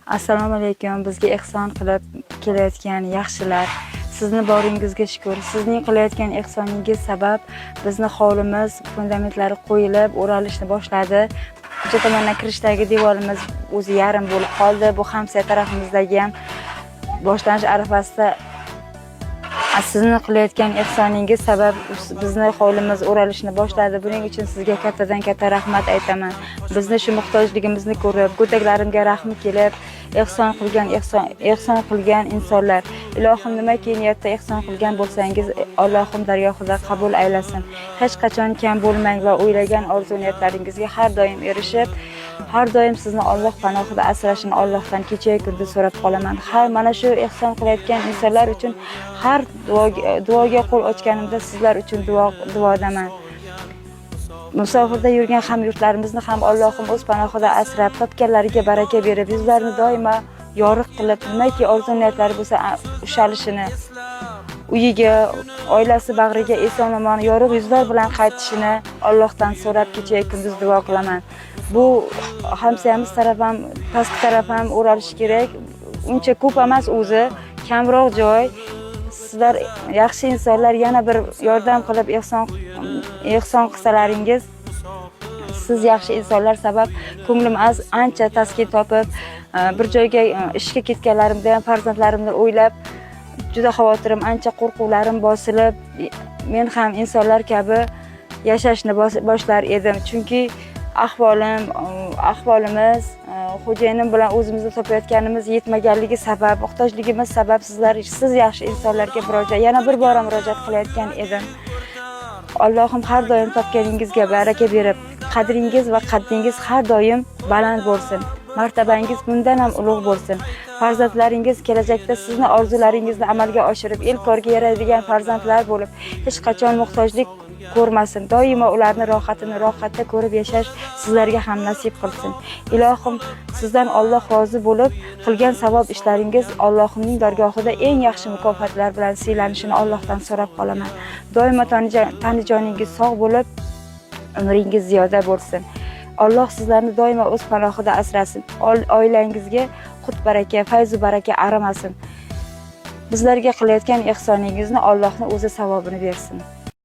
Assalomu alaykum. Bizga ehson qilib kelayotgan yaxshilar. Sizni boringizga shukur. Sizning qilayotgan ehsoningiz sabab bizni hovlimiz fundamentlari qo'yilib, o'ralishni boshladi. Ko'cha tomondan kirishdagi devorimiz o'zi yarim bo'lib qoldi. Bu hamsoya tarafimizdagi ham boshlanish arafasida. Sizni qilayotgan ehsoningiz sabab bizni hovlimiz o'ralishni boshladi. Buning uchun sizga kattadan katta rahmat aytaman. Bizni shu muhtojligimizni ko'rib, go'daklarimga rahmi kelib, ehson qilgan ehson qilgan insonlar. Ilohim, nimaki niyatda ehson qilgan bo'lsangiz, Allohim dargohida qabul aylasin. Hech qachon kam bo'lmang va o'ylagan orzu niyatlaringizga har doim erishib, har doim sizni Alloh panohida asrashini Allohdan kecha kunduz so'rab qolaman. Har mana shu ehson qilayotgan insonlar uchun har duoga qo'l ochganimda sizlar uchun duodaman. Musofirda yurgan hamyurtlarimizni ham Allohim o'z panohida asrab, topganlariga baraka berib, yuzlarini doimo yorug' qilib, nimaki orzu niyatlari bo'lsa ushalishini, uyiga, oilasi bag'riga eson omon yorug' yuzlar bilan qaytishini Allohdan so'rab kecha kunduz duo qilaman. Bu hamsoyamiz taraf ham, pastki taraf ham o'ralishi kerak. Uncha ko'p emas o'zi, kamroq joy. Sizlar yaxshi insonlar, yana bir yordam qilib ehson qilsalaringiz, siz yaxshi insonlar sabab ko'nglim ancha taskin topib, bir joyga ishga ketganlarimda ham farzandlarimni o'ylab juda xavotirim, ancha qo'rquvlarim bosilib, men ham insonlar kabi yashashni boshlar edim. Chunki ahvolimiz, xo'jayinim bilan o'zimizni topayotganimiz yetmaganligi sabab, muhtojligimiz sabab siz yaxshi insonlarga murojaat, yana bir bora murojaat qilayotgan edim. Allohim har doim topganingizga baraka berib, qadringiz va qaddingiz har doim baland bo'lsin. Martabangiz bundan ham ulug' bo'lsin. Farzandlaringiz kelajakda sizni orzularingizni amalga oshirib, el korga yaraydigan farzandlar bo'lib, hech qachon muhtojlik ko'rmasin. Doimo ularni rohatini rohatda ko'rib yashash sizlarga ham nasib qilsin. Ilohim, sizdan Alloh rozi bo'lib, qilgan savob ishlaringiz Allohimning dargohida eng yaxshi mukofotlar bilan siylanishini Allohdan so'rab qolaman. Doimo tanijoningiz sog' bo'lib, umringiz ziyoda bo'lsin. Alloh sizlarni doimo o'z panohida asrasin. Oilangizga qut baraka, fayzu baraka arimasin. Bizlarga qilayotgan ehsoningizni Allohning o'zi savobini bersin.